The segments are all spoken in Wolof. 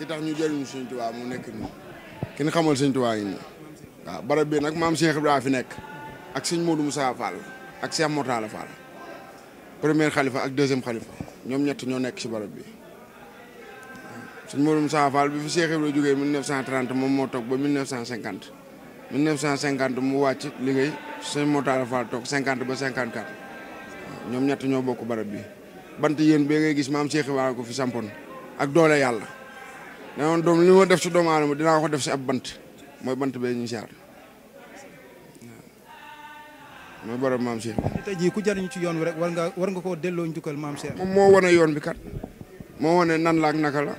ki tax ñu jëriñu Sëñ Tuubaa mu nekk nii ki ñu xamal Sëñ Tuubaa yi nii waaw barab bi nag maam Cheikh Ibrahima fi nekk ak sëñ Modou Moussa Fall ak Cheikh Mortala Fall premier xalifa ak deuxième xalifa ñoom ñett ñoo nekk ci barab bi sëñ Modou Moussa Fall bi fi Cheikh Ibrahima jógee 1930 moom moo toog ba 1950 1950 mu wàcc liggéey sëñ Mortala Fall toog 50 ba 54 ñoom ñett ñoo bokk barab bi bant yéen bee ngay gis maam Cheikh Ibrahima ko fi sampoon ak doole yàlla ne woon doom li ma def si doomu aadama dinaa ko def si ab bant mooy bant bee ñu siyaar mooy barab maam Cheikh. tey jii ku jariñu ci yoon wi rek war nga koo delloo njukkal maam Cheikh. moom moo wane yoon bi kat moo wane nan la ak naka la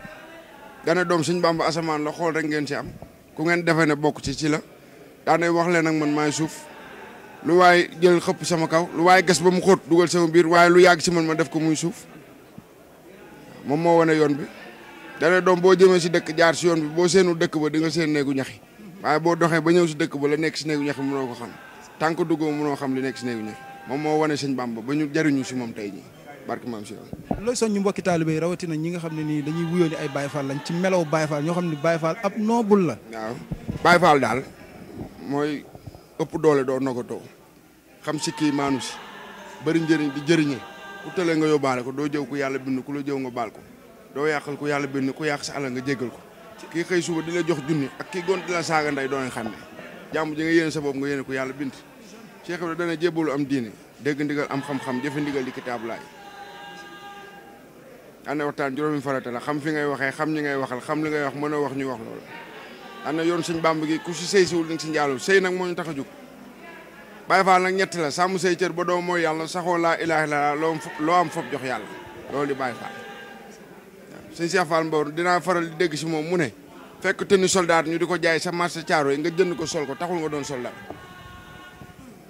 gane doom suñ Bàmba asamaan la xool rek ngeen si am ku ngeen defee ne bokk ci la daanay wax leen ak man maay suuf lu waay jël xëpp sama kaw lu waay gas ba mu xóot dugal sama biir waaye lu yàgg si man ma def ko muy suuf moom moo wane yoon bi dane doom boo jëmee si dëkk jaar si yoon bi boo seenu dëkk ba di nga seen néegu ñaxi waaye boo doxee ba ñëw si dëkk ba la nekk si néegu ñaxi mënoo ko xam tant que duggoo mënoo xam li nekk si néegu ñaxi moom moo wane sëñ Bàmba ba ñu jariñu si moom tey jii barke maam si looy soñ ñu mbokki taalibe yi rawatina ñi nga xam ne nii dañuy wuyoo ni ay Baye Fall lañ ci melaw Baye Fall ñoo xam ne Baye Fall ab noobul la waaw Baye Fall daal mooy ëpp doole doo nogatoo xam si kii maanu si bëri njëriñ di jëriñe ku tëlee nga yóbbaale ko doo jëw ku yàlla bind ku la jëw nga baal ko doo yàqal ku yàlla bind ku yàq sa alal nga jéggal ko kii xëy suba di la jox junni ak kii gont di la saaga ndey doon xam ne jàmm ji nga yéene sa bopp nga yéene ku yàlla bind Cheikh Ibrahima dana jébbalu am diine dégg ndigal am xam-xam jëfe ndigal di kitaab laay daane waxtaan juróomi farata la xam fi ngay waxee xam ñi ngay waxal xam li ngay wax mën a wax ñu wax loolu daane yoon Sëñ Bàmba gi ku si sëy siwul di nga si njaalul sëy nag moo ñu tax a jóg Baye Fall nag ñett la sàmm say cër ba doo mooy yàlla saxoo laa ilaaha illallaah loo am fop jox yàlla loolu di Baye Fall waaw sëñ Cheikh Fall Mbaor dinaa faral di dégg si moom mu ne fekk tenue soldat ñu di ko jaay sa marché Thiaroye nga jënd ko sol ko taxul nga doon soldat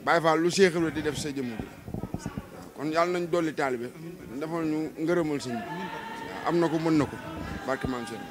Baye Fall lu Cheikh Ibrahima di def sa jëmm bi waaw kon yàlla nañ dolli taalibe defal ñu ngërëmal sëñ bi am na ko mën na ko barke maam sëñ